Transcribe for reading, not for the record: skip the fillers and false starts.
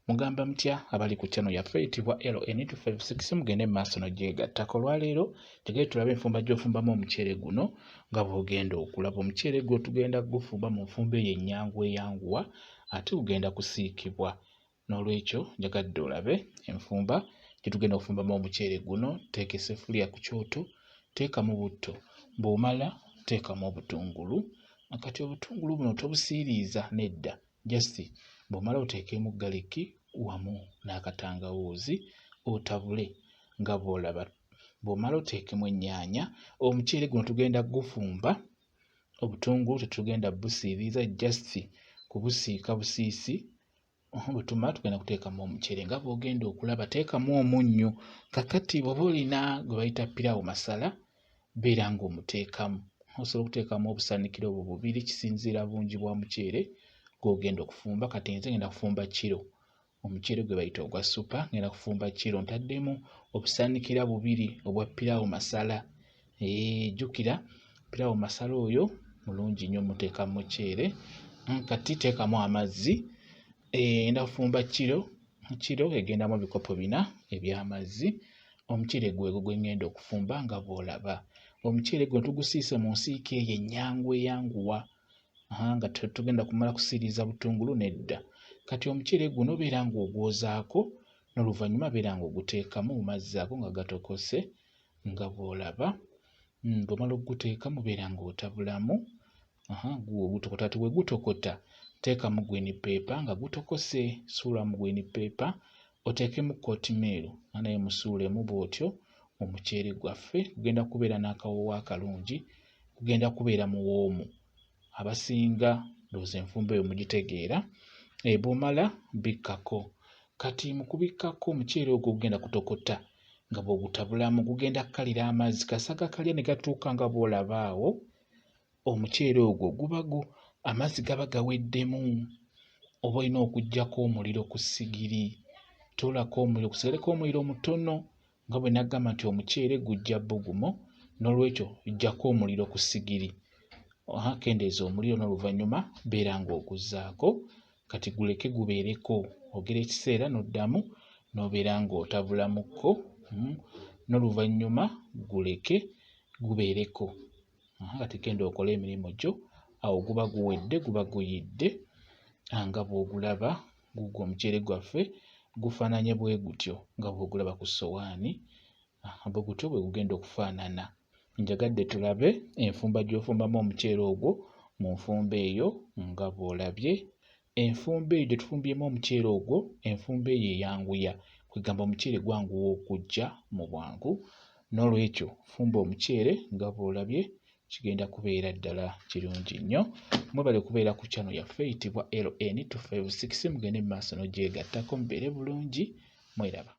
Mugamba mutya abali ku channel yaffe eyitibwa LN256? Mugende mu maaso n'ogyegattako. Olwaleero tugende tulabe enfumba gy'ofumbamu omuceere guno. Nga bw'ogenda okulaba, omuceere guno tugenda kugufumba mu nfumba eyo ennyangu eyanguwa, ate gugenda kusiikibwa. N'olwekyo njagadde olabe enfumba gye tugenda okufumbamu omuceere guno. Teeka essefuliya ku kyoto, teekamu butto, bw'omala teekamu obutungulu. Kati obutungulu buno tobusiiriiza, nedda, just bw'omala oteekemu garlic wamu n'akatangawuuzi, otabule nga bw'olaba. Bw'omala oteekemu ennyaanya. Omuceere guno tugenda kugufumba, obutungulu tetugenda busiiriiza, just kubusiika busiisi. Bwe tumala tugenda kuteekamu omuceere nga bw'ogenda okulaba. Teekamu omunnyo. Kakati bw'oba olina gwe bayita pilawo masala, beera ng'omuteekamu. Osobola okuteekamu obusaanikira obwo bubiri, kisinziira bungi bwa muceere gw'ogenda okufumba. Kati nze ngenda kufumba kiro, omuceere gwe bayita ogwa super, ngenda kufumba kiro. Ntaddemu obusaanikira bubiri obwa pilawo masala. Jjukira pilawo masala oyo mulungi nnyo, muteeka mu muceere. Kati teekamu amazzi. Ngenda kufumba kiro, kiro egendamu ebikopo 4 eby'amazzi. Omuceere gwegwo gwe ŋŋenda okufumba nga bw'olaba. Omuceere guno tugusiise mu nsiika eyo ennyangu eyanguwa, nga tetugenda kumala kusiiriza butungulu, nedda. Kati omuceere guno beera ng'ogwozaako, n'oluvannyuma beera ng'oguteekamu mu mazzi ago nga gatokose nga bw'olaba. Bw'omala okuguteekamu, beera ng'otabulamu guwo gutokota. Kati bwe gutokota, teekamu green pepper. Nga gutokose, suulamu green pepper, oteekemu cornmeal naye musuulemu bw'otyo. Omuceere gwaffe gugenda kubeera n'akawoowo akalungi, gugenda kubeera muwoomu. Abasinga ndowooza enfumba eyo mugitegeera. Bw'omala bikkako. Kati mu kubikkako, omuceere ogwo gugenda kutokota nga bw'ogutabulamu, gugenda kukalira amazzi. Kasita gakalira ne gatuuka nga bw'olaba awo, omuceere ogwo guba amazzi gaba gaweddemu. Oba olina okuggyako omuliro ku ssigiri, toolako omuliro, gusigaleko omuliro mutono. Nga bwe nagamba nti omuceere gujja bbugumu, n'olwekyo ggyako omuliro ku ssigiri, kendeeza omuliro, n'oluvannyuma beera ng'oguzzaako. Kati guleke gubeereko ogera ekiseera, n'oddamu n'obeera ng'otabulamukko, n'oluvannyuma guleke gubeereko. Kati genda okole emirimu gyo. Awo guba guwedde, guba guyidde nga bw'ogulaba. Gugwo omuceere gwaffe gufaananye bwe gutyo nga bw'ogulaba ku ssowaani, bwe gutyo bwe gugenda okufaanana. Njagadde tulabe enfumba gy'ofumbamu omuceere ogwo mu nfumba eyo nga bw'olabye. Enfumba eyo gye tufumbyemu omuceere ogwo, enfumba eyo eyanguya, kwegamba omuceere gwanguwa okuggya mu bwangu. N'olwekyo fumba omuceere nga bw'olabye, kigenda kubeera ddala kirungi nnyo. Mwebale kubeera ku channel yaffe eyitibwa LN256. Mugende mu maaso n'ogyegattako, mubeere bulungi, mweraba.